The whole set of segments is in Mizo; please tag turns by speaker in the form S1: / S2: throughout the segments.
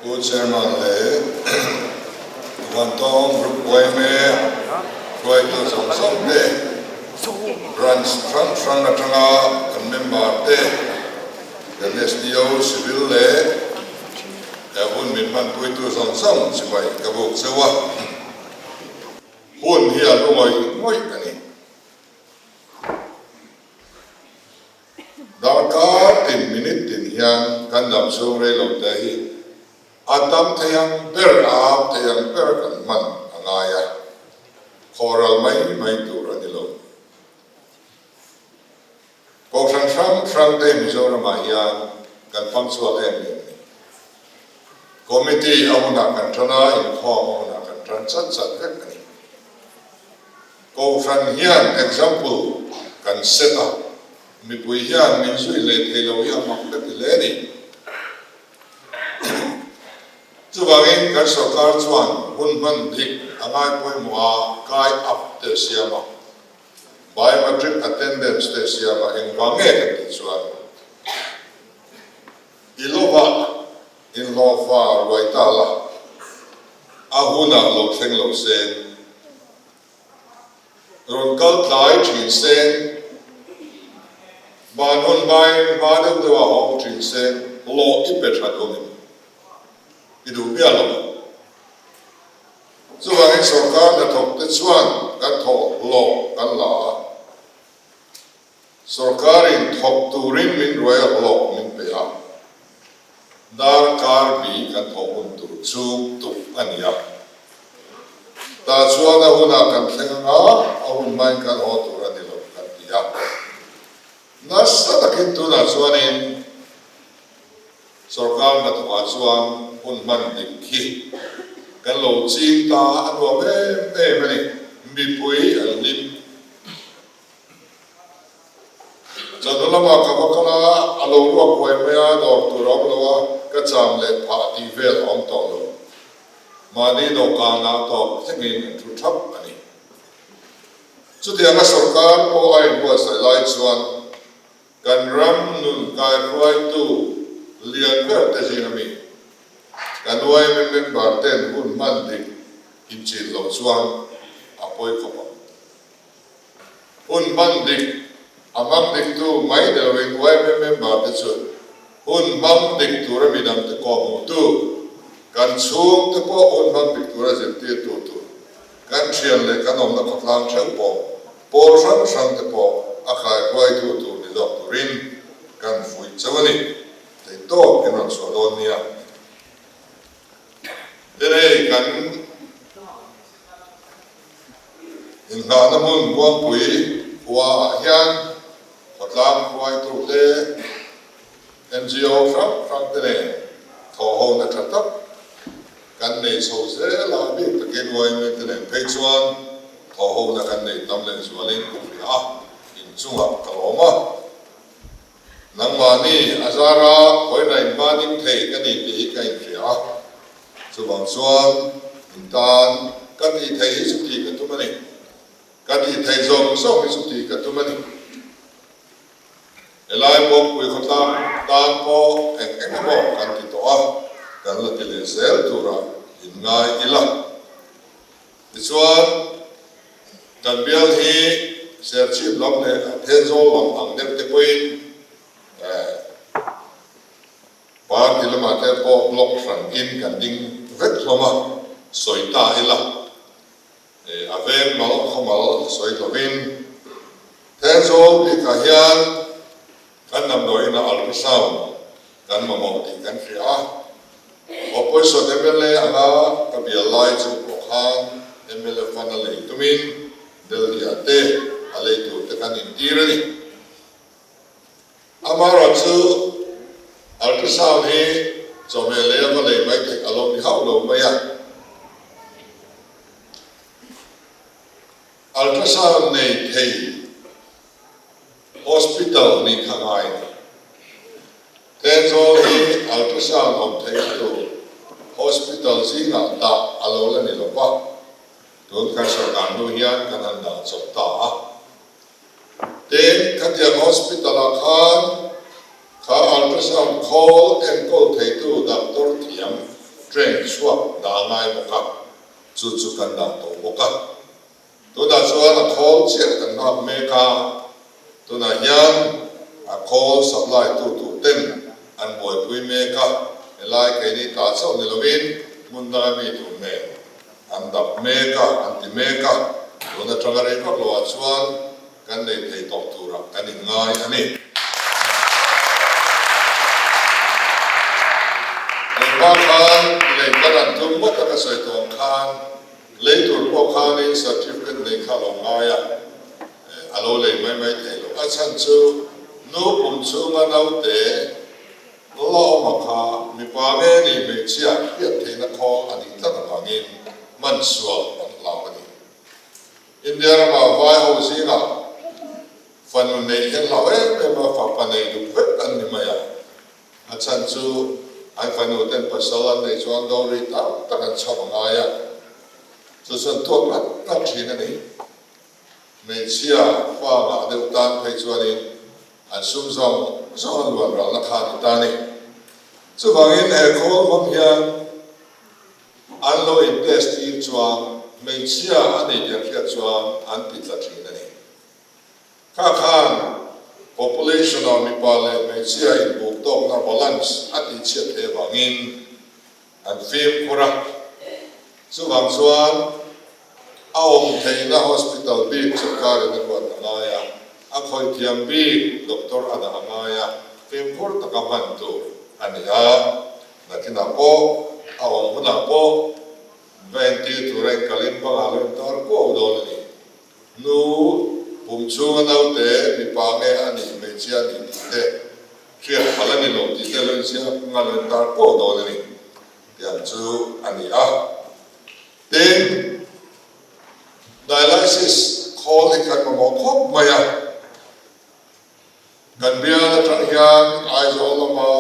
S1: Pu Chairman leh Vantawng Group yma hruaitu zawng zawng te, Branch hrang hrang atanga kan member te, kan SDO Civil leh he hun min hmanpuitu zawng zawng chibai ka buk cheu a. Hun hi a hlu ngawih ngawih a ni. Darkar tin minute tin hian kan dam chhung rei lo te hi a tam thei ang ber, a ap thei ang ber kan hman a ngai a, khawhral mai mai tur a ni lo. Kohhran hrang hrang te Mizoramah hian kan fang chhuak em em a ni. Committee a hunah kan tan a, inkhawm a hunah kan tan chat chat vek a ni. Kohhran hian example kan set a, mipui hian min zui hlei thei lo hi a mak ka ti hle a ni. Chuvangin kan sorkar chuan hun hman dik a ngai pawimawh a, kai up te siam a, biometric attendance te siam a, engvang nge kan tih chuan i lovah inhlawhfa ruai ta la, a hunah lo thleng lo se. Rawn kal tlai thin se, van hun hmain hma deuh deuh a hawng thin se, hlawh i pe tha dawn em? I duh miah lo ang. Chuvangin sorkar hnathawk te chuan kan thawh hlawh kan la a, Sorkarin thawk turin min ruai a hlawk min pe a, darkar bi kan thawh hun tur chu tuk a ni a. Tah chuan a hunah kan thleng anga a hun hmain kan haw tur a ni lo kan ti a. Nasa takin tunah chuanin sorkar hnathawkah chuan hun hman dik hi kan lo ching ta a nuam em em a ni. Mipui an hlim. Chawhnu lamah ka va kal a, a lo ruak huai mai a, dawr tur a awm lo a, ka cham leh phah tih vel a awm tawh lo. Mahni dawhkanah tawp thlengin an thu thap a ni. Chutianga sorkar pawh a inbuatsaih lai chuan kan ram nun kaihruaitu lian ber te zing ami kan yma member ten hun hman dik inchilh loh chuan a pawi khawp ang. Hun hman dik a hmang diktu mai ni loin yma member te chu hun hmang dik tura midangte kawhhmuhtu, kan chhungte pawh hun hmang dik tura zirtirtu tur, kan thian leh kan awmna khawtlang theuh pawh pawl hrang hrang te pawh a kaihruaitu tur ni zawk turin kan fuih chauh a ni. Theihtawp in rawn chhuah dawn nia. Tin hei kan Inngahna hmun Muangpui khua ah hian khawtlang hruaitute, NGO hrang hrang te nen thawhhona tha tak kan nei chho zel a, bik takin yma te nen phei chuan thawhhona kan nei tam leh zualin ka hria a, inchungah ka lawm a. Nangmahni a zara hawina inhma ding thei ka ni tih hi ka inhria a, chuvang chuan in tan ka tih theih hi chu tih ka tum a ni. Ka tih theih zawng zawng hi chu tih ka tum a ni. Helai Muangpui khawtlang tan pawh eng eng emaw kan ti tawh a, kan la ti leh zel turah inngai ila. Tichuan, kan bial hi Serchhip lam leh Thenzawl lam ang deuh te pawhin party lamah te pawh block hran in kan ding vek hlawm a, sawi ta ila a veng mal khawmal sawi lovin Thenzawl bikah hian Kan damdawiin a ultrasound kan mamawh tih kan hria a, Opposition mla anga ka bial lai chu pawh khan mla fund a lei tumin Delhi ah te a lei tur te kan intir a ni. Amaherawh chu ultrasound hi chawhmeh lei a va lei mai theih a lo ni hauh lo mai a. Ultrasound nei thei Hospital nih kha ngai a ni. Thenzawl hi ultrasound awm theihna tur hospital zingah dah a lo la ni lo va, tun kan sorkar hnu hian kan han dah chawp ta a. Tin, khatiang hospital-ah khan kha ultrasound khawl enkawl theitu doctor thiam. Train chhuak dah a ngai bawk a, chu chu kan dah tawh bawk a. Tunah chuan a khawl chiah kan nghak mek a, tunah hian a khawl supply tu tur ten an buaipui mek a, helai keini ta chauh ni lovin hmun danga mi tur nen an dap mek a, an ti mek a, tun atanga rei vak loah chuan kan nei thei tawh turah kan inngai a ni. Engmah khan lei kan an tum ngawt a ka sawi tawh ang khan Lei tur pawh khanin certificate nei kha a lo ngai a, a lo lei mai mai thei lo. A chhan chu nu pum chhunga naute la awm a kha mipa nge ni hmeichhia hriat theihna khawl a nih tlat avangin hman sual an hlau a ni. India rama vai ho zingah fanu neih hi an hlau em em a, fapa nei duh vek an ni mai a. A chhan chu an fanu ten pasal an neih chuan dowry tam tak an chhawm a ngai a, chu chuan tuak ngat ngat thin a ni. Hmeichhia fa ngah deuh tan phei chuanin an sum zawng zawng an luan ralna kha a ni ta a ni. Chuvangin he khawl hmang hian an lo in test tir chuan hmeichhia a nei tih an hriat chuan an ti tla thin a ni. Kha khan population ah mipa leh hmeichhia inbuk tawkna balance a tihchhiat theih avangin an fimkhur a. Chuvang chuan a awm theihna hospital bik sorkarin a ruat a ngai a, a khawih thiam bik doctor a dah a ngai a, fimkhur taka hman tur a ni a. Nakinah pawh a awm hunah pawh va entir tura inkalin bangah lo intar kuau dawn a ni. Nu pum chhunga naute mipa nge a nih hmeichhia a nih tih te hriat phal a ni lo tih te lo inziak nga lo intar pawh dawn a ni tih ang chu a ni a. Tin, dialysis khawl hi kan mamawh khawp mai a. Kan bial atang hian Aizawl lama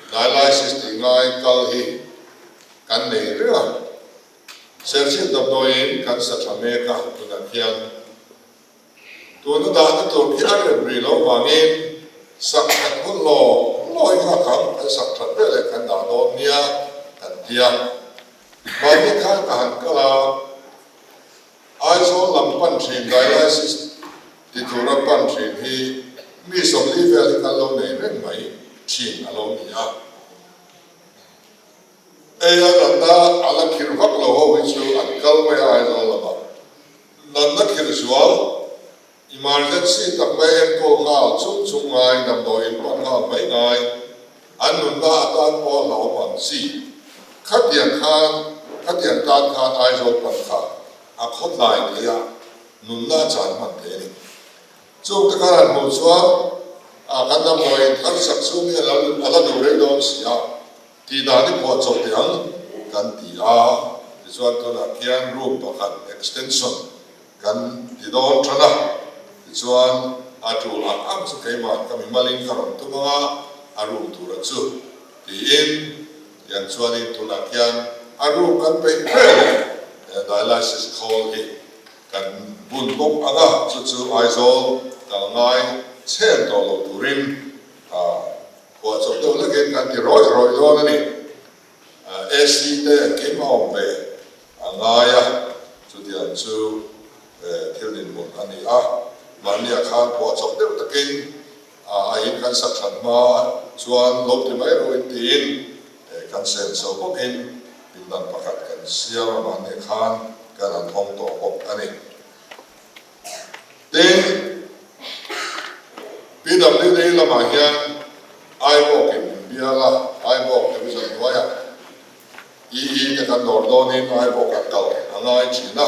S1: dialysis tih ngai kal hi kan nei reng a. Serchhip damdawiin kan sa tha mek a, tunah khian tuna dahna tur khi a rem rih loh vangin sak that hun law law i nghak ang, kan sak that veleh kan dah dawn nia kan ti a. Mahni khan ka han kal a, Aizawl lam pan thin dialysis ti tura pan thin hi mi 40 vel hi kan lo nei reng mai thin a lo ni a. Hei a natna a la khirh vak lo ho hi chu an kal mai a Aizawl lamah. Natna khirh zual, emergency tak mai enkawl nghal chung chung ngai, damdawi in pan nghal mai ngai, an nunna atan pawh a hlauhawm ang chi. Khatiang khan, khatiang tan khan Aizawl pan kha a khawtlai thei a, nunna a chan hman thei a ni. Chung te khan an hmuh chuan a kan damdawi in thar sak chhung hi a la duh rei dawn si a. Tih dan i phuah chawp teh ang kan ti a, tichuan tunah khian room pakhat extension kan ti dawn than a, tichuan a tul ang ang chu keimah ka mimalin ka rawn tum ang a, a room tura chu tiin tiang chuanin tunah khian a room kan peih vel leh dialysis khawl hi kan bun bawk ang a, chu chu Aizawl kal ngai chhen tawh lo turin a Phuah chawp deuh hlekin kan ti rawih rawih dawn a ni. AC te engkim a awm ve a ngai a, chutiang chu thil dinhmun a ni a. Mahnia khan phuah chawp deuh takin a in kan sak that hma chuan lo ti mai rawh in tiin kan sen chho bawkin pindan pakhat kan siam a, mahnia khan kan han hawng tawh bawk a ni. Tin, PWD lamah hian Aibawk in min bial a, Aibawk Division hnuaiah EE te kan dawr dawnin Aibawk an kal a ngai thin a.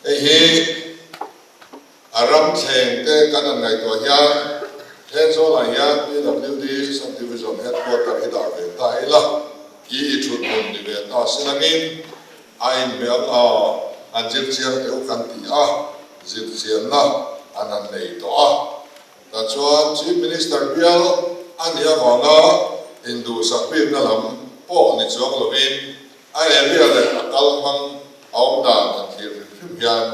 S1: Hei hi a ram thleng te kan han ngaihtuah hian Thenzawlah hian PWD Sub-Division Headquarter hi dah ve ta ila, EE thuthmun ni ve ta silangin A inhmel a, an zir chiang deuh kan ti a, zir chianna an han nei tawh a. Tah chuan Chief Minister bial a nih avanga induhsak bikna lam pawh ni chuang lovin a area leh a kal hmang a awm dan han thlir hrim hrim hian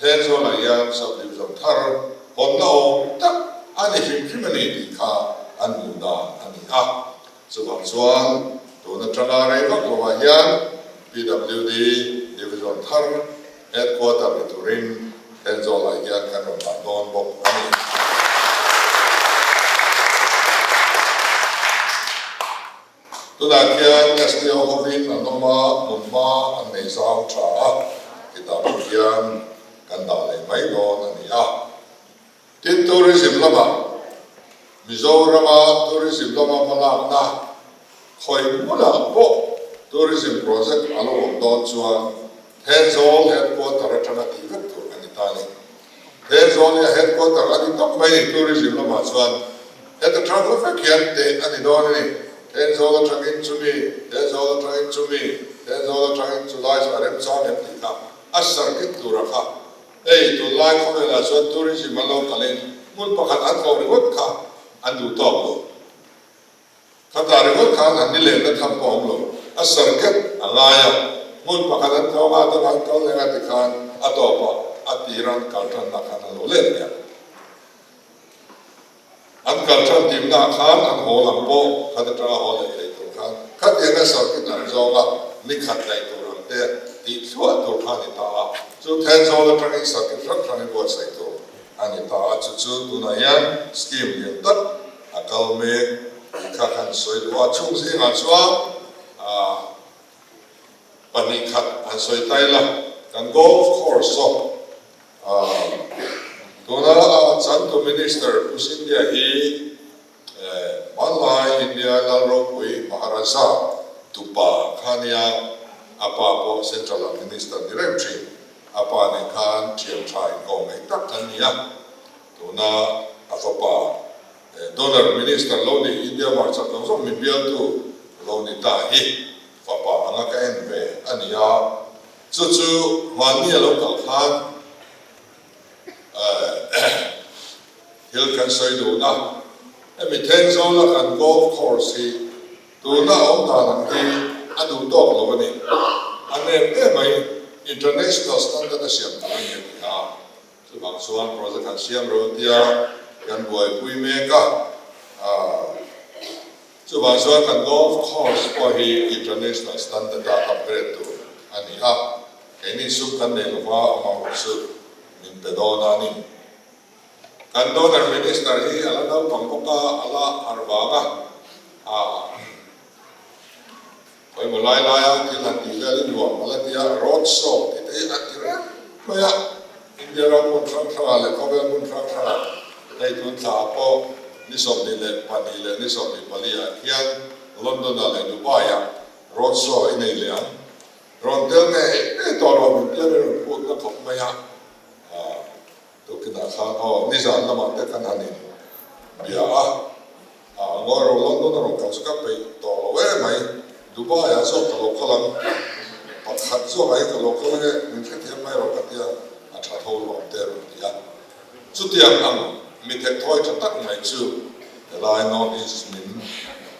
S1: Thenzawnah hian sub-division thar hawnna awm tak a ni hrim hrim a ni tih kha an hmuh dan a ni a. Chuvang chuan tun atanga rei vak lovah hian PWD Division thar Headquarter ni turin Thenzawl-ah hian kan rawn dah dawn bawk a ni. Tunah khian SDO hovin an awm a, hmunhma an nei zau tha a, titah pawh hian kan dah leh mai dawn a ni a. Tin, tourism lamah Mizorama tourism lama hmalakna khawi hmunah pawh tourism project a lo awm dawn chuan Thenzawl headquarter atanga tih vek tur a ni ta a ni. Thenzawl hi a headquarter a ni tawp mai ni tourism lamah chuan heta tang hla vek hian teh a ni dawn a ni. Thenzawl atangin chumi, Thenzawl atangin chumi, Thenzawl atangin chulai chu a remchang em tih kha a circuit tura kha Hei, tunlai khawvelah chuan tourism an lo kalin hmun pakhat an tlawh ringawt kha an duh tawk lo. Khatah ringawt khan an ni lenna tham pawh a awm lo. A circuit a ngai a, hmun pakhat an tlawng a, dangah an kal leng a tikhan a tawpah a tira an kal tanna khan an lo let leh ang. An kal tan timna ah khan an haw lam pawh khat atanga haw leh thei tur khan khatianga circuit an zawng a, ni khat daih tur ang te tih thluah tur kha a ni ta a. Chu Thenzawl atangin circuit hrang hrang i buatsaih tur a ni ta a, chu chu tunah hian scheme lian tak a kal mek tih kha kan sawi duh a. Chung zingah chuan ah 2 khat han sawi ta ila, kan golf course saw Tuna a chantu Minister Pu Scindia hi hmanlai India lal ropui Maharaja tupa kha nia, a pa pawh Central ah Minister ni reng thin. A pa nen khan thian tha inkawm ngei tak kan ni a, tuna a fapa Donor Minister lo ni India hmarchhak zawng zawng min bialtu lo ni ta hi fapa anga ka en ve a ni a. Chu chu hmanni a lo kal khan thil kan sawi dun a, hemi Thenzawla kan golf course hi tuna a awm dan ang hi a duh tawk lo a ni. A nep em mai, international standard a siam tur a ni a ti a, chuvang chuan project han siam ro tia kan buaipui mek a. Chuvang chuan kan golf course pawh hi international standard a upgrade tur a ni a, keini sum kan nei lova amah rawh chu min pe dawn a ni. Kan donor minister hi a la naupang bawk a, a la harh vang a, Pawimawh lai laia thil han tih vel i nuam a la ti a, road show tih te hi a ti reng mai a, India ram hmun hrang hrangah leh khawvel hmun hrang hrangah hei tun thlaah pawh ni 22 leh ni 24 ah khian London ah leh Dubai ah road show i nei leh ang. Rawn tel ngei ngei tawh lo min tia min rawn phut na khawp mai a. Tukinah khan aw nizan lamah te kan han in bia a, ah ngawi ro London a rawn kal chu ka peih tawh lo em mai, Dubai ah zawk ka lo kal ang, pakhat zawk ah hi ka lo kal ange min hrethiam mai rawh ka tia a tha tho lawm te a rawn ti a. Chutiang ang mi thekthawih tha tak mai chu helai North East min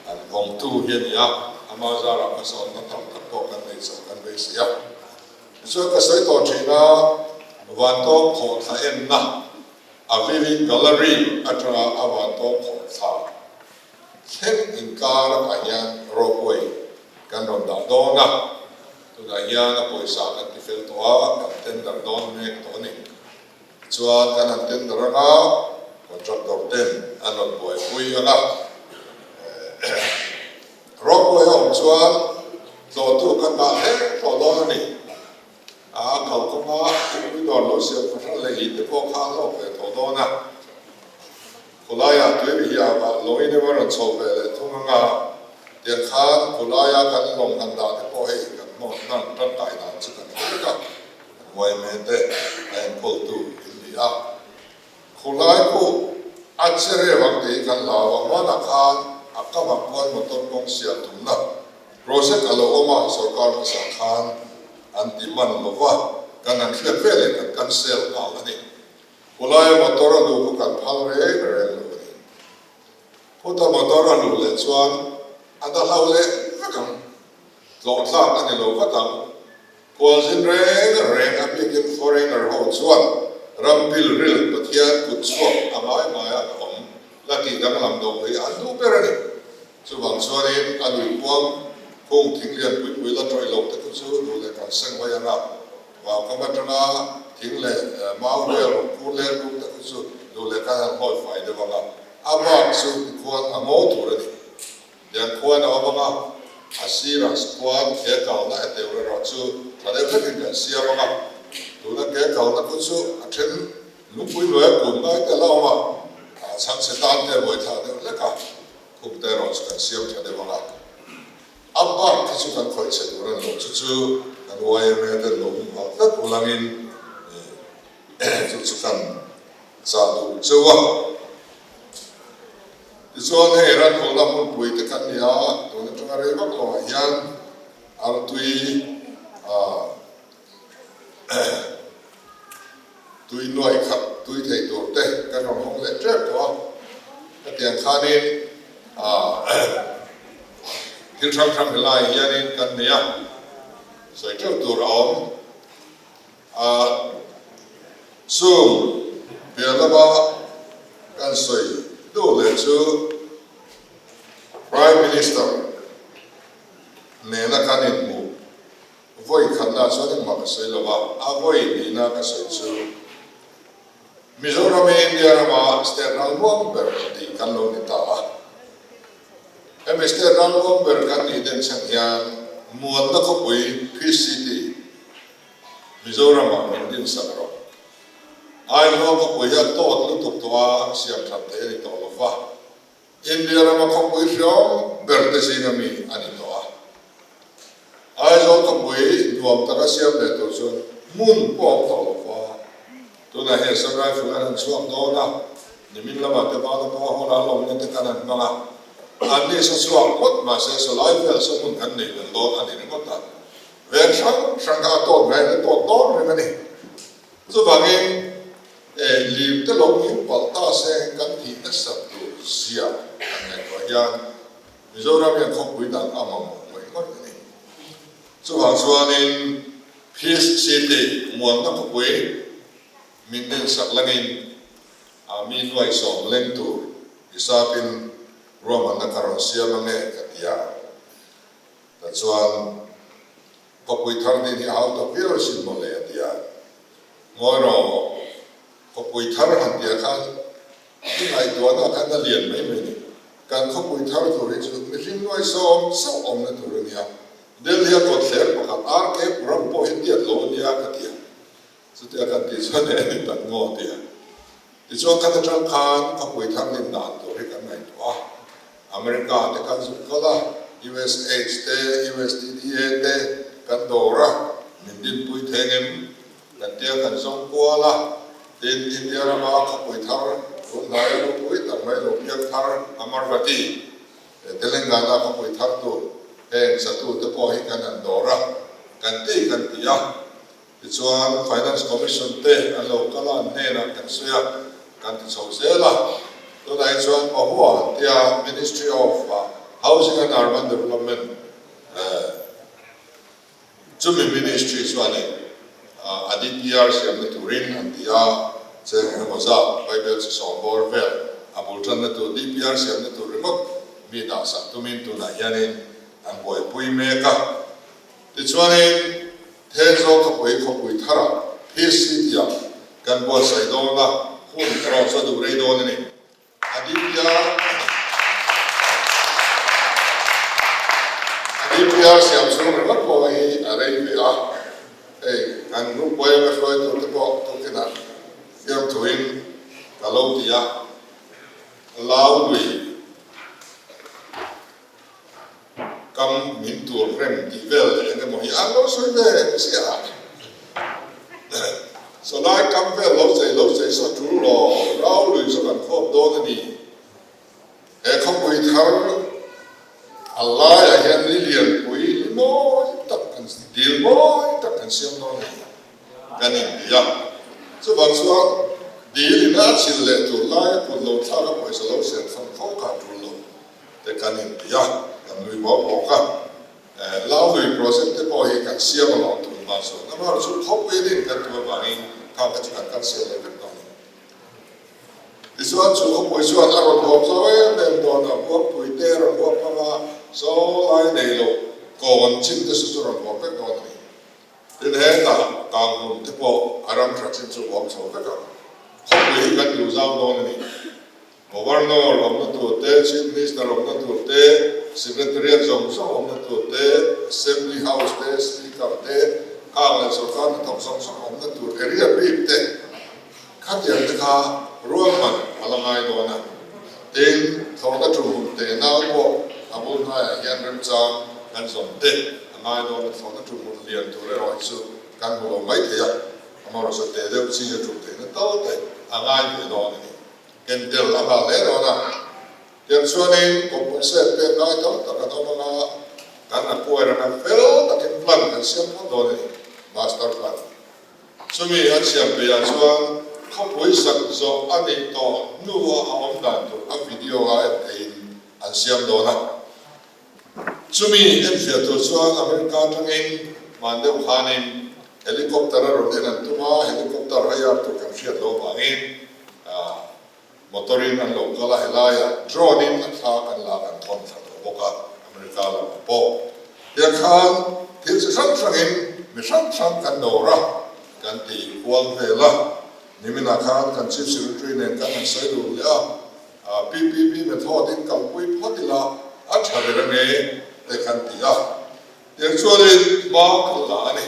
S1: an vawngtu hi a ni a, ama zarah hmasawnna tam tak pawh kan nei chho kan beisei a. Tichuan ka sawi tawh thin a, Vantawng khawhthla enna a Vivid Gallery atanga a Vantawng khawhthla thleng inkar ah hian ropeway kan rawn dah dawn a, tunah hian a pawisa kan ti fel tawh a, kan tender dawn mek tawh a ni. Tichuan kan han tender anga contractor ten an rawn buaipui anga. Ropeway a awm chuan tlawhtu kan dah hle tawh dawn a ni. A kalkawnga thingpui dawr lo siam fahran leh ih te pawh kha a hlawk ve tawh dawn a. Khawlaiah tui riah vah lawngin emaw rawn chho ve leh thung anga tiang khan khawlaia kan lawng han dah te pawh hei kan hnawn hnan tangkai dan chu kan hre vek a, kan yma te a enkawltu in ni a. Khawlai pawh a che reu ang tih hi kan hlau a, hmanah khan a kamah khuan motor kawng siam tumna project a lo awm a, sorkar hmasa khan an ti hman lo va, kan han hriat ve leh kan cancel nghal a ni. Khawlaia motor a luh kha kan phal reng reng lo a ni. Khuta motor a luh leh chuan a da hlau leh vek ang, tlawhthlak a ni lo vat ang. Khualzin reng reng a bikin foreigner ho chuan ram pilril Pathian kut chhuak a ngai ngai a awm la tih danglam dawh hi an duh ber a ni. Chuvang chuanin a lui kuang khung thing lian pui pui la tawih loh te khu chu duh leh kan seng hawi ang a, vaukam atanga thing leh mau vel rawn kur leng lung te khu chu duh leh kan han hawi fai deuh ang a, a bak chu tikhuan a ngaw tur a ni. Tiang khuan a awm ang a, a sirah khuan ke kalna e teuh erawh chu tha deuh hlekin kan siam ang a, tuna ke kalna khu chu a then lungpui hnuaia kun ngai te la awm a, chhangchhe tan te a buaithla deuh hlek a. Khum te erawh chu kan siam tha deuh ang a, a bak khi chu kan khawih chhe tur a ni lo, chu chu kan yma ten lo humhalh tlat ulangin chu chu kan chah duh cheu a. Tichuan hei ranhawlna hmunpui te kan ni a, tun atanga rei vak lo ah hian artui ah Tui nuai khat tui thei tur te kan rawn hawng leh tep tawh a, hetiang khanin thil hrang hrang helaiah hianin kan nei a, sawi teuh tur a awm. Chung piah lama kan sawi duh leh chu Prime Minister nena kan inhmuh Vawi khatna chuan engmah ka sawi lo va, a vawi hnihna ka sawi chu Mizoram hi India rama state ralmuang ber tih kan lo ni ta a. Hemi state ralmuang ber kan nih den chhan hian Muanna khawpui, Peace City, Mizoramah min dinsak rawh. Aizawl khawpui hi a tawt lutuk tawh a, siam that theih a ni tawh lo va. India rama khawpui hriam ber te zinga mi a ni tawh a. Aizawl khawpui nuam taka siam leh tur chuan hmun pawh a awm tawh lo va. Tunah hian Assam Rifle an han chhuak dawn a, nimin lamah te Vanapa Hall-a lawmna te kan han hmang a. Anni sa chhuak ngawt mahse sawlai vel saw hmun kan nei belh dawn a ni ringawt a. Veng hrang hrang kha a tawt ngaiin a tawt dawn reng a ni. Chuvangin, lim te lo him palh ta se kan thih nasat tur zia kan ngaihtuah hian Mizoram hian khawpui dang a mamawh ngawih ngawih a ni. Chuvang chuanin Peace City muanna khawpui min dinsak langin a mi nuaihsawm leng tur hisapin ruahmanna ka rawn siam ange ka ti a. Tachuan Khawpui thar din hi a hau tak viau asin maw le a ti a. Ngawi rawh, khawpui thar han tih ah khan i ngaihtuahna ah khan a lian mai mai ni. Kan khawpui thar tur hi chu mihring nuaisawm chauh awmna tur a nia. Delhi a kawtthler pakhat RK Puram pawh hi tiat lo a nia ka ti a. Chutia kan tih chuan e ni tak maw a ti a. Tichuan khat atang khan khawpui thar nin dan tur hi kan ngaihtuah a. America te kan zuk kal a, USH te, USTDA te kan dawr a, min dinpui theng em kan tia kan zawng kual a. Tin, India rama khawpui thar tun hnaia ropui tak mai lo piang thar Amarvati, Telangana khawpui thar tur heng satu te pawh hi kan han dawr a, kan ti kan ti a. Tichuan, Finance Commission te an lo kal a, an hnenah kan sawi a, kan ti chho zel a. Tunah hi chuan Mahua an tia Ministry of Housing and Urban Development chumi Ministry chuanin a DPR siamna turin an ti a, cheng engemaw zat Bible chi sawm bawr vel a bul tanna tur DPR siamna tur ringawt mi dahsak tumin tunah hianin an buaipui mek a. Tichuanin, Thenzawl khawpui khawpui tharah Peace City-ah kan buatsaih dawn a, hun erawh chu a duh rei dawn a ni. A DPR A DPR siam chhung ringawt pawh hi a rei ve a, hei kan group yma hruaitute pawh tukinah fiamthuin ka lo ti a, Lau lui. Kam min tur rem tih vel leh eng emaw hi an lo sawi ve chiah a. Sawlai kam vel lo chei lo chei saw tul law rau lui chu kan khawp dawn a ni. He khawpui thar a laiah hian ni lianpui ni mawi tak kan dil mawi tak kan siam dawn a ni kan inti a. Chuvang chuan dil ina a chil leh tur laia kut lo thlak a pawisa lo sen tham fo kha a tul lo. te kan inti a, kan nui bawk bawk a. Laului project te pawh hi kan siam alawm tun hma chuan amaherawhchu khawpui din kan tum avangin khang kha chu kan cancel leh vek dawn a ni. Tichuan chu khawpui chuan a rawn huap zau em em dawn a, Buangpui te a rawn huap hmang a, saw lai nei lo kawn chin te chu chu rawn huap vek dawn a ni. Tin hetah kang hmun te pawh a ram tha chin chu huam chho vek ang. Khawpui hi kan duh zau dawn a ni. Governor awmna tur te, Chief Minister awmna tur te, Secretariat zawng zawng awmna tur te, Assembly House te, Speaker te, khang leh sorkar hnathawk zawng zawng awmna tur area bik te khatiang te kha ruahman a la ngai dawn a. Tin, thlawhna tum hun teh nau pawh a bul hnaiah hian remchang kan zawm te a ngai dawn a, thlawhna tum hun lian tur erawh hi chu kan hmu lo mai thei a, amaherawhchu teh deuh chi a tum theihna tal te a ngai ve dawn a ni. Ken tel a nghah hle dawn a, tiang chuanin compensate pek ngai tam tak an awm anga kan acquire anga fel takin plan kan siam phawt dawn a ni, master plan. Chumi an siam peihah chuan khawpui sak zawh a nih tawh hnua a awm dan tur a video a en theihin an siam dawn a. Chumi enfiah tur chuan America atangin hman deuh khanin helicopter a rawn en an tum a, helicopter hire tur kan hriat loh vangin motor in an lo kal a, helaiah drone in a thla kan lak an thawn thla tawh bawk a, America lamah pawh. Tiang khan thil chi hrang hrangin mi hrang hrang kan dawr a, kan ti kual vel a, niminah khan kan Chief Secretary nen kan han sawi dun leh a, PPP method in kalpui phawt ila a tha ber ange te kan ti a, tiang chuanin hma kan la a ni.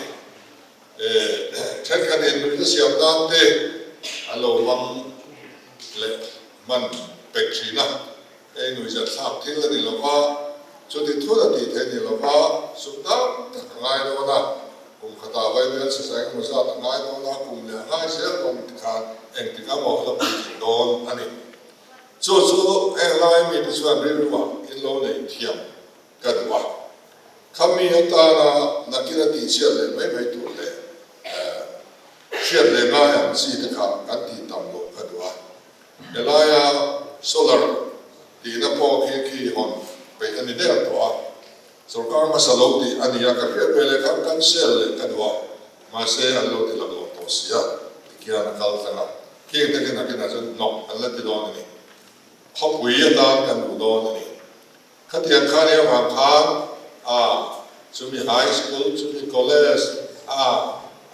S1: Thenkhatin nuihna siam nan te an lo hmang leh hman pek thin a, hei nuihzat thlak thil a ni lo va, chuti thut a tih theih a ni lo va, sum tam tak a ngai dawn a, kum khatah vaibel chhe sa engemaw zat a ngai dawn a, kum leh a ngai zel dawn tikhan engtik amaw a la pui thei dawn a ni. Chu chu heng lai mite chuan rilruah in lo neih thiam ka duh a, khami atana nakin a tihchhiat leh mai mai tur leh hriat leh ngai ang chi te kha kan tih tam loh ka duh a. Helaia solar tihna pawh khi khi hawn peih a ni der tawh a, sorkar hmasa lo tih a ni a, ka hriat ve leh khan cancel leh ka duh a, mahse an lo ti laklawh tawh si a, tikhian a kal tlang a, khing te khi nakinah chuan hnawk an la ti dawn a ni, khawpui atan kan duh dawn a ni. Khatiang khan i avang khan a chumi high school, chumi college, a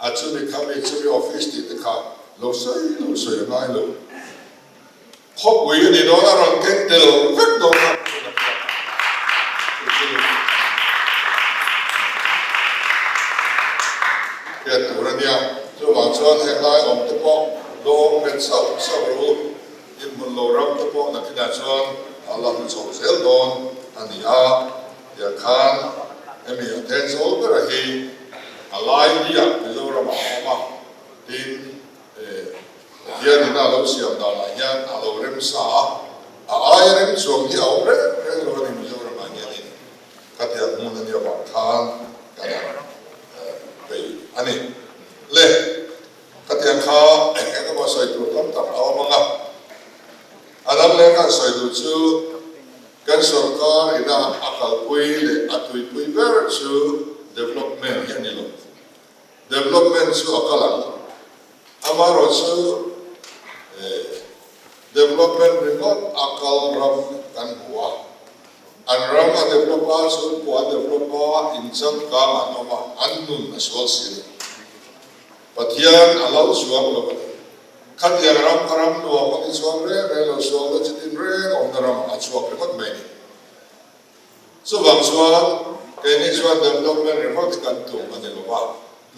S1: a chumi khami, chumi office tih te kha lo sawi lo sawi a ngai lo. Khawpui a ni dawn a rawn keng tel vek dawn a tuna pawh chu chu hriat tur a nia. Chuvang chuan henglai awm te pawh lo awm nghet sauh sauh rawh u. Inhmun lo ram te pawh nakinah chuan a la hmu chho zel dawn a ni a, tiang khan hemi a Thenzawl bera hi a lai liah Mizoramah a awm a, tin Pathian ina a lo siam danah hian a lo rem sa a, a aia rem chuang hi a awm reng reng lo a ni Mizoramah hianin khatiang hmun a nih avang khan kan han bei a ni. Le. Khatiang kha eng eng emaw sawi tur tam tak a awm ang a, a dang leh kan sawi duh chu kan sorkar ina a kalpui leh a tuipui ber chu development hi a ni lo. Development chu a kal ang, amaherawh chu development ringawt a kal ram kan hmu a, an ram a develop a, chhungkua an develop a, inchangkang an awm a, an nun a sual si a ni. Pathian a lo chuang lo a ni. Khatiang ram kha ram nuam a ni chuang reng reng lo, sualna chi tin reng awmna ram a chhuak ringawt mai a ni. Chuvang chuan keini chuan development ringawt hi kan tum a ni lo va,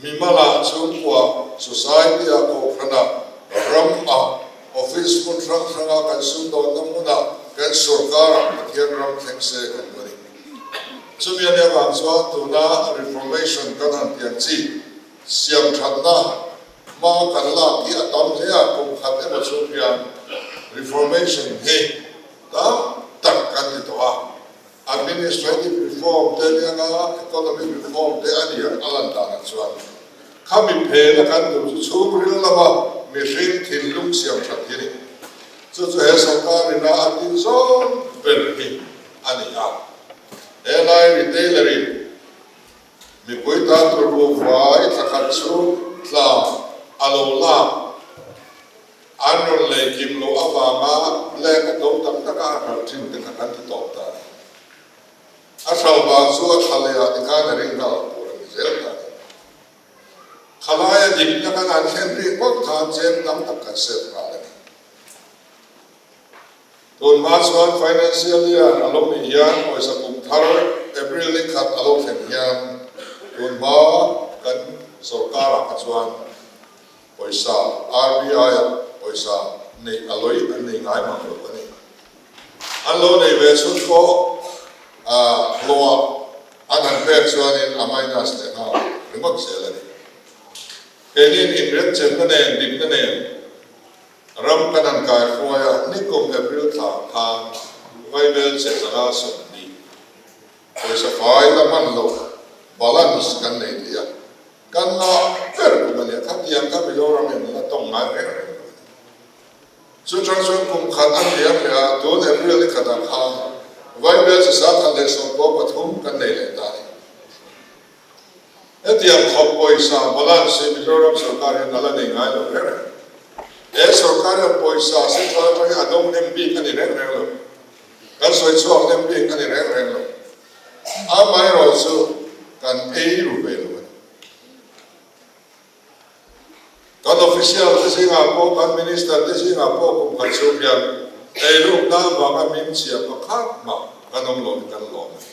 S1: mimalah, chhungkua, society-ah, kohhranah, ramah, office hmun hrang hrangah, kan sumdawnna hmunah, kan sorkarah Pathian ram thleng se kan duh a ni. Chumi a nih avang chuan tuna reformation kan han pian chi, Siamthatna hma kan lak hi a tam hle a, kum khat emaw chhung hian reformation hi tam tak kan ti tawh a, administrative reform te aniang a, economic reform te a ni ang a lan danah chuan khami phena kan duh chu chhungril lama mihring thinlung siamthat hi a ni. Chu chu he sorkar ina a tin zawng ber hi a ni a, helai retailer in Mipui tan tur buhfai thla khat chu tla a lo lak. An rawn lei kim loh avanga black a to tak tak a a hralh thin te kha kan ti tawp ta a ni. A hralh vang chu a thla leh ah tikhan a ring nghal tur a ni zel ta a ni. Khalaia dikna kan han thlen rih ngawt khan chem tam tak kan save nghal a ni. Tun hma chuan financial year a lo nih hian pawisa kum thar April ni khat a lo thlen hian tun hma kan sorkar ah kha chuan pawisa RBI ah pawisa neih a lawih an nei ngai mang lo a ni. An lo nei ve chhun pawh hlawh ah an han pek chuanin a minus leh nghal ringawt zel a ni. Keinin inremchenna nen dikna nen Ram kan han kai hruai a, nikum April thla khan Vaibel che zanga 20 pawisa fai la hman loh balance kan nei thei a, kan ngah ber kum a nia, khatiang kha Mizoram in la tawng ngai reng reng lo a ni. Chu chang chuan kum khat a hliam leh a, tun April ni khatah khan Vaibel che 113 kan nei leh ta a ni. Hetiang khawp pawisa balance hi Mizoram sorkar hian a la nei ngai lo reng reng. He sorkar hian pawisa central atangin a dawng hnem bik a ni reng reng lo. Kan sawi chhuak hnem bik a ni reng reng lo. Amaherawh chu kan ei ru ve lo a ni. Kan official te zingah pawh, kan minister te zingah pawh kum khat chhung hian eirukna avanga min chhia pakhat mah kan awm lo hi kan lawm a ni.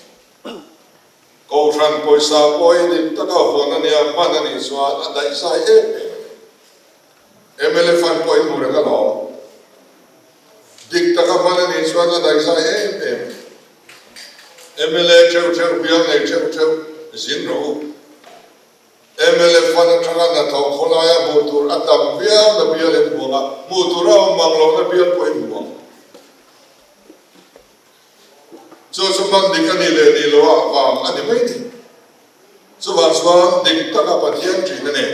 S1: Kohhran pawisa pawh hi dik taka hawn a nia, hman a nih chuan a daihzai em em a ni. Mla fund pawh i hmu reng alawm. Dik taka hman a nih chuan a daihzai em em a ni. Mla theuh theuh, bial nei theuh theuh zin rawh u. Mla fund atanga hnathawh khawlaia hmuh tur a tam viau na bial in hmu ang a, hmuh tur a awm mang lohna bial pawh in hmu ang. Chu chu hman dik a nih leh nih loh ah vang a ni mai ni. Chuvang chuan dik taka Pathian ṭihna nen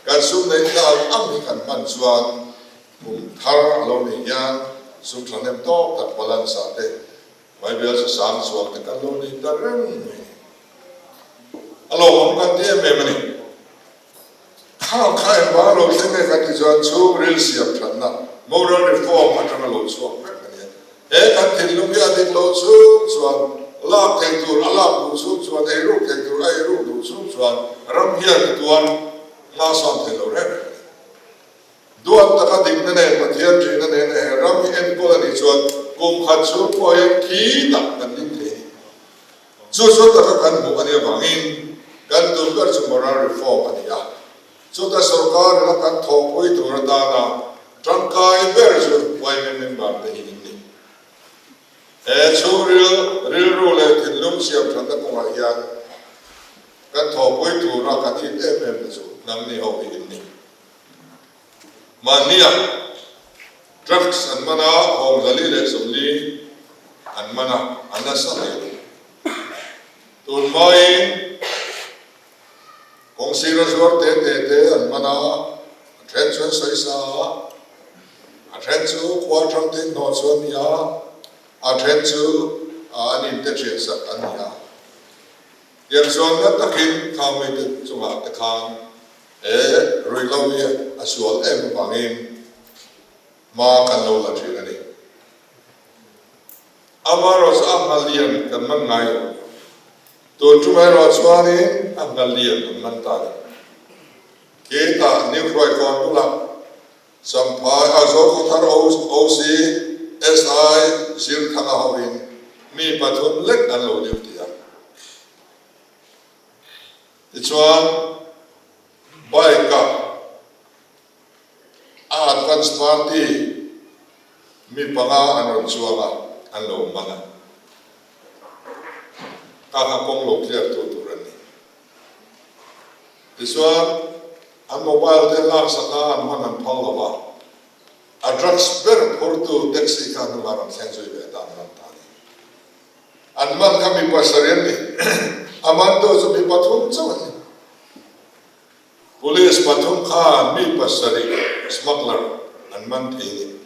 S1: kan sum neihna ang ang hi kan hman chuan kum thar a lo nih hian sum ṭhahnem tawk tak balance ah te Bible sa sang chuang te kan lo nei ta reng mai ni. A lawmawm kan ti em em a ni. Khang kha engvang lo thleng nge kan tih chuan chhungril siam thatna, moral reform, atanga lo chhuak vek a ni a. He kan thinlung hi a dik loh chhung chuan lak thei tur a lak duh chhung chuan, ei ruk thei tur a ei ruk duh chhung chuan ram hian i tuar ngasawn thei lo reng reng a ni. Duat taka dikna nen Pathian ṭihna nen he ram hi enkawl a nih chuan kum khat chhung pawh hian khi tak kan ding thei a ni. Chu chu taka kan hmuh a nih avangin kan tum ber chu moral reform a ni a, chuta sorkar ila kan thawhpui tur atana tangkai ber chu yma member te hi in ni. He chhungril rilru leh thinlung siam thatna kawngah hian kan thawhpui tura kan it em em te chu nangni ho hi in ni. Mahnia drugs an man a, 440 an man a, a nasa hle a ni. Tun hmain kawngsira zuar te te te an man a, a then chu an sawi sa a, a then chu khua atang te inhnawh chu an ni a, a then chu an inte thian sak an ni a. Tiang chuan na takin khang mite chungah te khan He ruihhlo hi a sual em avangin hma kan lo la thin a ni. Amaherawhchu a hna lian kan man ngai lo. Tun tum erawh chuanin a hna lian an man ta a ni. Khitah New Hruaikawn bulah Champhai a Zokhawthar OC SI Zirthanga hoin mi pathum lek an lo duty a. Tichuan, bike-ah a Advance Party mi panga an rawn chuang a, an lo man a. Ka kha kawng lo clear tu tur an ni. Tichuan, an mobile te laksak a, an hman an phal lo va. A drugs ber phurtu taxi kha hnungah rawn thleng zui ve ta an man ta a ni. An man kha mi pasarih an ni. A mantu chu mi pathum chauh an ni. Police pathum khan mi pasarih smuggler an man thei a ni.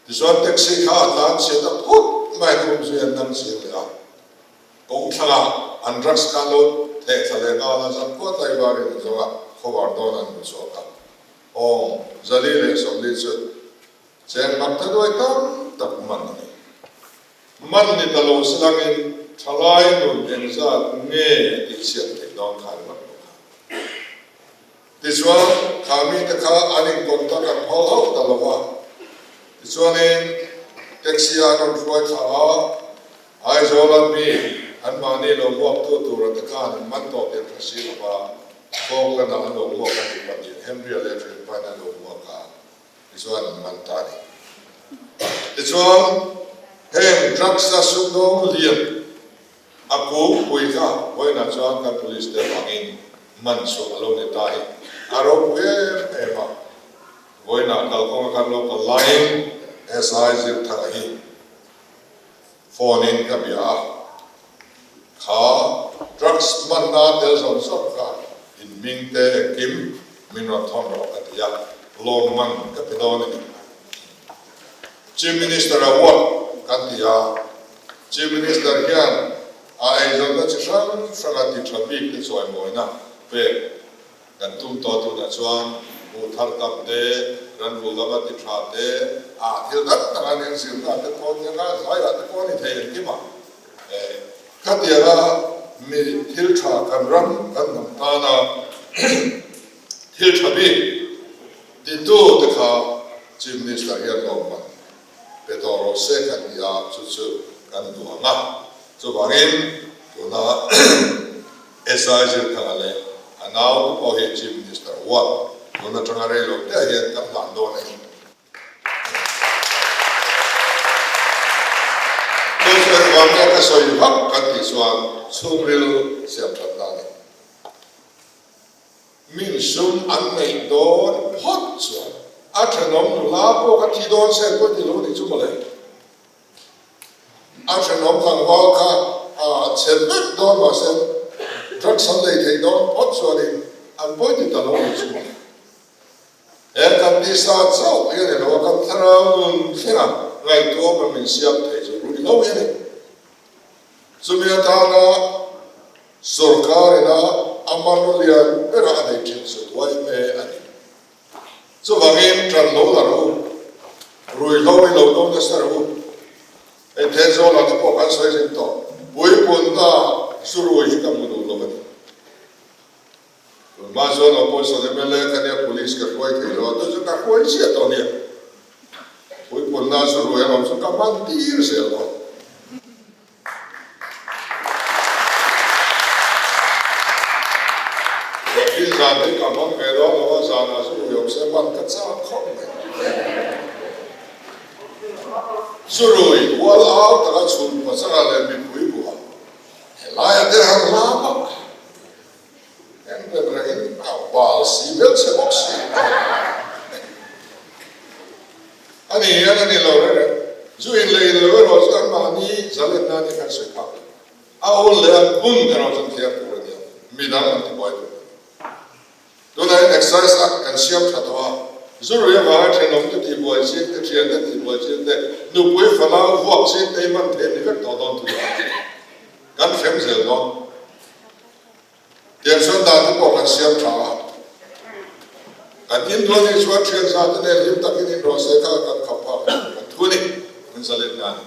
S1: Tichuan taxi kha a tlan chhiat a phut mai an awm zui an dang chiang leh a. Kawng thlangah an drugs kha an lo theh thla leh nghal a, zan khuat lai varin an zawng a, khawvar dawn an hmu chhuak a. Awm 440 chu cheng mak ta duai tam tak man a ni. Man ni ta lo silangin thalai nun engzat nge a tihchhiat theih dawn kha ringawt lo kha. Tichuan, kha mite kha an incontact an phal hauh ta lo va. Tichuanin taxi-a an rawn hruai thla a, Aizawla mi anmahni lo hmuaktu tura te khan an man tawh tih an hre si lo va, Falkland-ah an lo hmuak a nih pahnih Henry-a leh Ṭhianpain an lo hmuak a, tichuan an man ta a ni. Tichuan, heng drugs-a sumdawng lian A kungpui kha vawiinah chuan kan police te avangin man chhuah a lo ni ta hi a ropui em em a. Vawiinah kalkawnga kan lo kal laiin SI Zirthanga hi phone in ka bia a, kha drugs hmanna tel zawng zawng kha in hming te engkim min rawn thawn rawh ka ti a, lawmman ka pe dawn a ni. Chief Minister Award kan ti a. Chief Minister hian a eizawnna chi hrang hranga ti tha bik te chawimawina pek kan tum tawh tunah chuan buh thar tam te, ranvul lama ti tha te, ah thil dang dang an inzirna te pawh nia nga zaiah te pawh a ni thei engkim a. Khatianga mi thil tha kan ram kan hnam tana thil tha bik titu te kha Chief Minister hian lawmman Pe tawh rawh se kan ti a, chu chu kan duh ang a. Chuvangin tuna SI Zirthanga leh a naute pawh hi Chief Minister Award tun atanga rei lo te ah hian kan hlan dawn a ni. Chu chu engvang nge ka sawi vak kan tih chuan chhungril siamthatna a ni. Min sum an neih dawn phawt chuan a thenawm nula pawh ka thi dawn se an pawi ti lo nih chu mawle. A thenawm tlangval kha a chhe vek dawn mahse drugs an nei theih dawn phawt chuanin an pawi ti ta lo nih chu mawle. He kan tisa chauh hi a ni lo a, kan thlarau nun thlenga ngaihtuahawm a min siam thei chu ruihhlo hi a ni. Chumi atana Sorkar ina a hmanraw lian bera a neih thin chu yma a ni. Chuvangin tan lo la rawh u, ruihhlo hi lo do nasa rawh u. Hei Thenzawlah te pawh kan sawi zin tawh, puipunna zu rui hi ka hmu duh lo a ni. Tunhma chuan opposition mla ka nia police ka hruai thei lo a, chu chu ka hruai chiah tawh nia. Puipunna zu rui a awm chu ka man tir zel dawn. Tin zan hi ka hmang ve dawn lo a, zanah chu rui awm se hman ka chak khawp mai. Zu rui hual au taka chhun pachanga leh mipui buah helaiah te han lam a, en reng rengin a bal si vel che bawk si. A ni hian a ni lo reng reng. Zu in leh in lo erawh chu anmahni zalen nan hi kan sawi phak lo. A hun leh an hun erawh chu an thiam tur a nia, midang an tibuai tur a ni. Tunah hian Excise Act kan siam tha tawh a, zu rui avanga thenawm te tihbuai ching te, thian te tihbuai ching te, nupui fanau vuak ching te hi hman theih a ni vek tawh dawn tunah kan hrem zel dawn. Tiang chuan dan te pawh kan siam tha a, kan in duh anih chuan thian za te nen hlim takin in rawh se kha kan khap phak a ni, kan thu a ni, kan zalen na a ni.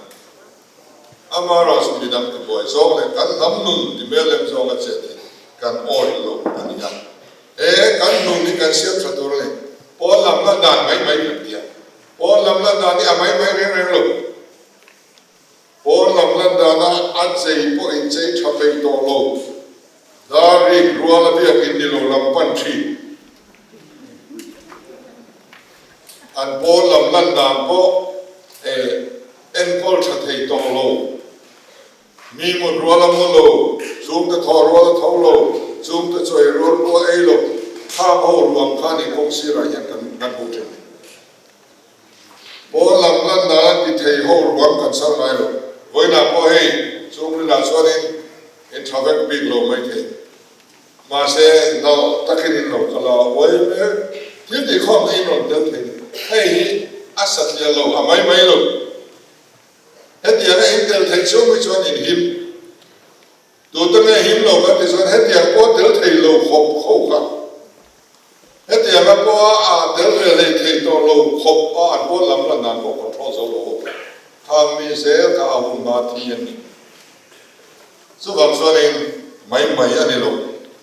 S1: Amaherawh chu midang ti buai zawng leh kan hnam nun ti hmel lem zawng a chet hi kan awih lo a ni a, he kan nun hi kan siam tha tur a ni. Pawn lam lan dan mai mai kan ti a, pawn lam lan dan hi a mai mai reng reng lo. Pawn lam lan dana a chei pawh in chei tha peih tawh lo. Dar rik rual a biakin ni lo lam pan thin. An pawn lam lan dan pawh enkawl tha thei tawh lo. Mi mut rual a mu lo, chhungte thawh rual a tho lo, chhungte chaw ei rual pawh a ei lo. Khang ho ruang kha ni kawng sirah hian kan hmuh thin. Pawn lam lan dan ti thei ho ruang kan chhar ngai lo. Vawiinah pawh hei chhungrilah chuanin in tha vek bik lo mai thei. Mahse nalh takin in lo kal a, uai mek thil tih khawmna in rawn tel thei ni. Hei hi a satliah lo, a mai mai lo. Hetianga in tel theih chhung hi chuan in him. Tute nge him lo kan ti chuan hetiang pawh tel thei lo khawp ho kha. Hetianga pawha aa tel. lo khawp a, an pawn lam lan dan pawh control zo lo ho khang mi zel kha a hun hma thi an ni. Chuvang chuanin mai mai a ni lo,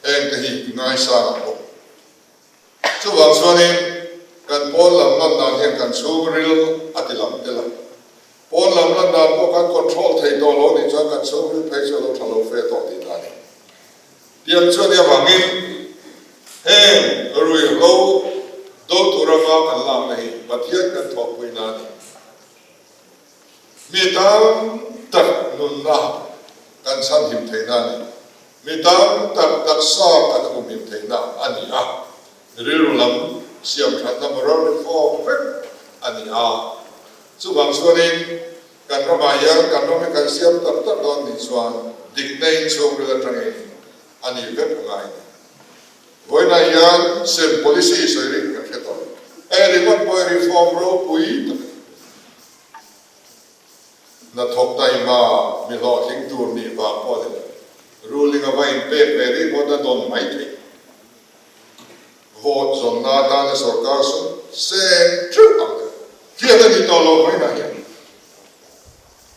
S1: hengte hi i ngaisang ang bawk. Chuvang chuanin kan pawn lam lan dan hian kan chhungril a ti lam tel a. Pawn lam lan dan pawh kan control thei tawh lo nih chuan kan chhungril phei chu a lo tha lo fe tawh tih dan a ni. Tiang chuan i avangin heng ruihhlo do tur anga kan lakna hi Pathian kan thawhpuina a ni. Mi tam tak nunna kan chhanhim theihna a ni. Mi tam tak taksa kan humhim theihna a ni a. Rilru lam siamthatna moral reform vek a ni a. Chuvang chuanin kan ramah hian kan ram hi kan siam tak tak dawn nih chuan dikna inchhungril atangin a ni vek a ngai a ni. Vawiinah hian sem policy sawi ring kan hre tawh. Hei ringawt pawh hi reform ropui tak a ni. Hnathawk taima mi hlawhtling tur nih vang pawh a ni lo. Ruling a va inpek ve ringawt a dawn mai theih. Vote zawnna atana sorkar sum seng theuh ang le. Hriat a ni tawh lo vawiinah hian.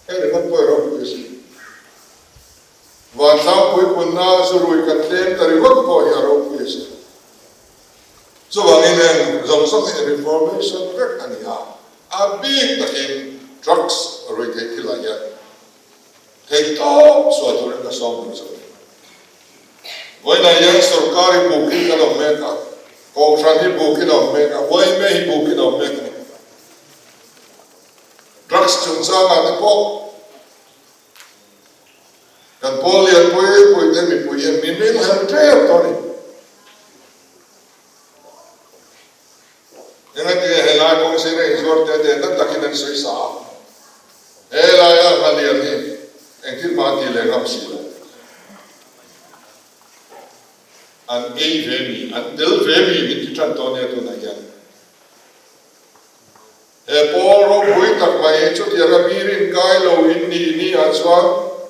S1: Hei ringawt pawh hi ropui a si. Vantlang puipunna zurui kan tlem ta ringawt pawh hi a ropui a si. Chuvangin heng zawng zawng hi reformation vek a ni a, a bik takin drugs rui theih thilah hian thei tawp chhuah turin ka sawm duh chauh a ni. Vawiinah hian sorkar hi bukin kan awm mek a, kohhran hi bukin a awm mek a, yma hi bukin a awm mek a ni. Drugs chungchangah te pawh Kan pawl lian pui pui te mipui hian min ring hel tep tawh a ni. Engatinge helai kawng sir a inzuar te te na takin an sawi sa a, helaia hla lian hi engtin mah an ti leh ngam si lo. An ei ve mi, an tel ve mi min ti tan tawh nia tunah hian. He pawl ropui tak mai hi chutianga mi rinkai lo in nih ni ah chuan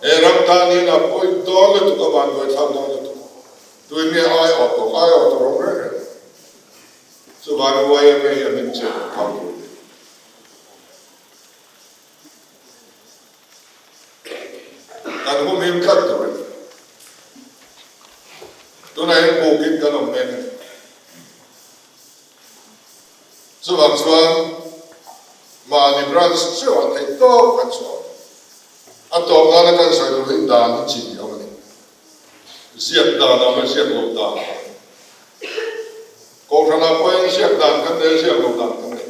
S1: he ram tan hian a pawi dawn lutuk, a vanduaithlak dawn lutuk. Tuin nge ai awh tawh, ai awh tawh rawng reng reng. Chuvangin YMA hi a hming chiah kan phak tur a ni. Kan humhim tlat tur a ni. Tunah hian bukin kan awm mek a ni. Chuvang chuan mahni branch theuhah theih tawk kan chhuah a ni. A tawp nana kan sawi tur hi dan hi chi ni awm a ni. Ziak dan a awm a, ziak loh dan a awm. Kohhranah pawhin ziak dan kan nei a, ziak loh dan kan nei.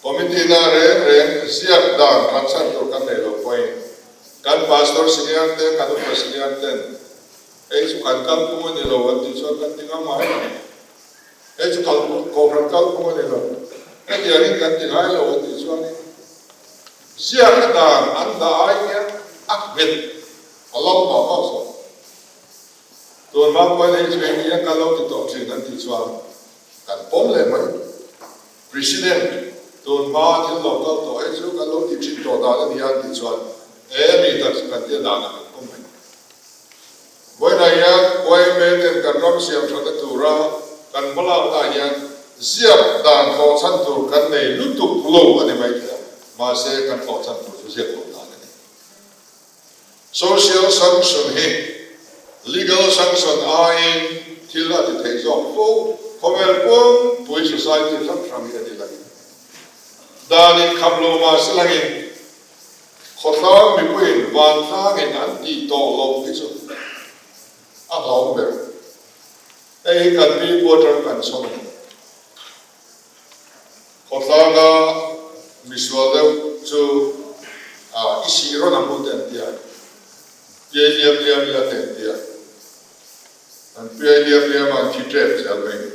S1: Committee na reng reng ziak dan thlanchhan tur kan nei loh pawhin kan pastor senior te, kan upa senior ten Hei chu kan kalphung a ni lo an tih chuan kan ti ngam ngai lo. Hei chu kal kohhran kalphung a ni lo. Hetiangin kan ti ngai lo an tih chuanin ziakna dan an dah ai hian a nghet a lo mah mah zawk. Tun hma pawhin hei chu hei hian kan lo ti tawh thin an tih chuan kan pawm leh mai. President, tun hma thil lo kal tawh hei chu kan lo ti thin tawh dan a ni a an tih chuan e mi tak chu kan tia danah kan pawm mai. Vawiinah hian YMA ten kan ram siam thatna tura kan hmalaknaah hian ziak dan hlawhchhan tur kan nei lutuk lo a ni mai thei a, mahse kan hlawhchhan tur chu ziak loh dan a ni. Social sanction hi legal sanction aiin thil a ti thei zawk fo, khawvel pumpui society hrang hrang hi a ni langin dan inkhap lo mahse langin Khawtlang mipuiin vantlangin an tih tawh loh hi chu a hlauhawm ber. Hei hi kan pi pu atang kan chhawm a ni. Khawtlanga misual deuh chu i sih rawn ang u te an ti a, piai liam liam ila te an ti a. An piai liam liam a an thi tep zel mai a ni.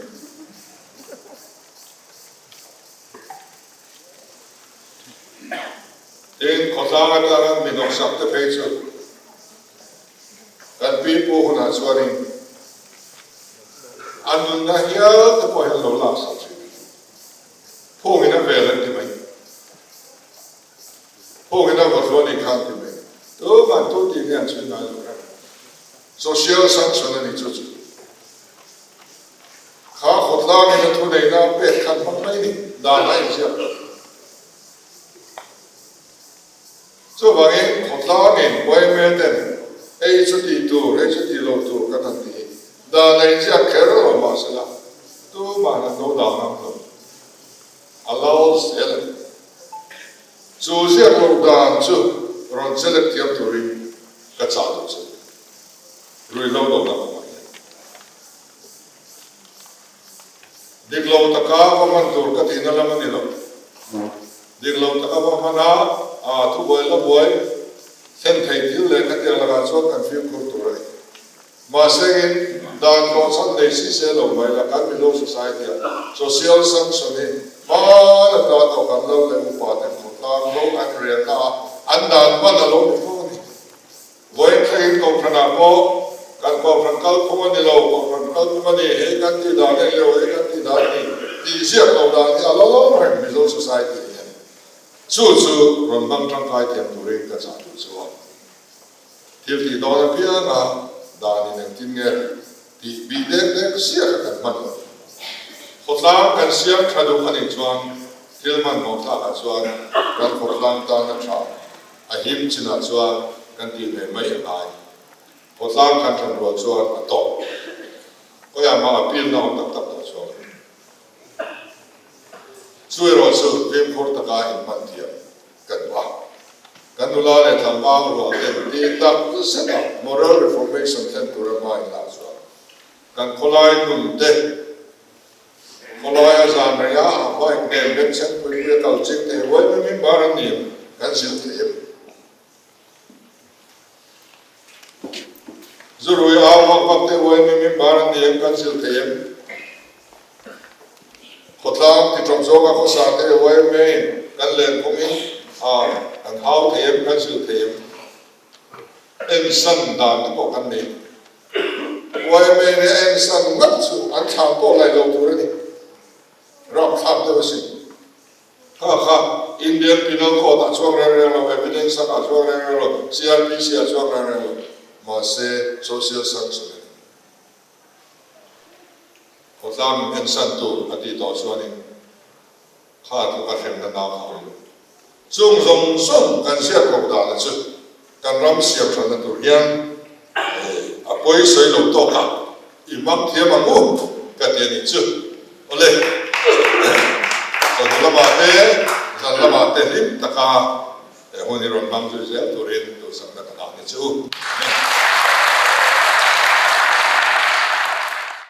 S1: Tin, khawtlang atanga mi hnawksak te phei chu kan pi pu hunah chuanin a nunna hial te pawh hian lo laksak thin a ni. Phungin a vel an ti mai. Phungin a vawt rual nih kha an ti mai. Tuman tu tih nge an chhui ngai lo reng. Social sanction a ni chu chu. Kha khawtlangin a thu. thuneihna a pek khan hmang mai ni, dan a inziak lo. Chuvangin khawtlangin yma ten hei chu tih tur, hei chu tih loh tur kan han ti hi dan a inziak kher lo mahsela tumah an lo dah ngam lo. A lal zel a ni. Chu ziak loh dan chu rawn chelek thiam turin ka chah duh che. Ruihhlo lohna kawngah hian. Dik lo taka va hman tur ka tihna lam a ni lo. Dik lo taka va hman a, a thubuai la buai thlen thei thil leh khatiang lakah chuan kan fimkhur tur a ni. Mahsengin dan hlawhchhan nei si se lo mai la kan Mizo Society-ah social sanction hi hmaan ata tawh kan lo leh upa ten khawtlang lo an relna a, an dan hman a lo ni fo a ni. Vawiin thlengin Kohhranah pawh kan Kohhran kalphung a ni lo, Kohhran kalphung a ni, hei kan tih dan a ni lo, hei kan tih dan a ni tih ziak loh dan hi a la lo reng Mizo Society hian. Chu chu rawn hmang tangkai thiam turin ka chah duh chu a. Thil tih dawn apianga danin engtin nge tih bih dek dek ziak a kan hman loh. Khawtlang kan siam tha duh a nih chuan thil hmanhmawh thlakah chuan kan khawtlang tana tha a him chinah chuan kan tih ve mai a ngai. Khawtlang kan than rual chuan a tawp. Khawiah mah appeal na awm tak tak loh chuan chu erawh chu fimkhur taka inhman thiam kan duh a. Kan nula leh tlangval rual ten tih tak zet a moral reformation thlen tura hma in lak chuan kan khawlai nun te Khawlaia zan rei a a bike nen bengchheng pui pui a kal ching thei ruai mai mai bar an ni em? Kan zil thei em? Zu rui au vak vak te uai mai mai bar an ni em? Kan zil thei em? Khawtlang ti tawp zawnga khawsa te uai mai kan len phungin a kan hau thei em? Kan zil thei em? Ensan dan te pawh kan nei. Yma nia ensan ngat chu an thlan pawh laih lo tur a ni. Rapthlak deuh asin. Kha kha Indian Penal Code ah chuang reng reng lo, Evidence Act ah chuang reng reng lo, CRPC ah chuang reng reng lo. Mahse social sanction a ni. Khawtlang ensan tur a tih tawh chuanin Kha tluk a hremna nau kha awm lo. Chung zawng zawng kan ziak loh dahna chu kan ram siam thatna tur hian a pawi sawi lo tawk a, i hmang thiam ang u ka ti a nih chu. Awle, chawhnu lamah te, zan lamah te hlim taka hun hi rawn hmang zui zel turin duhsakna ka ngah ni chu.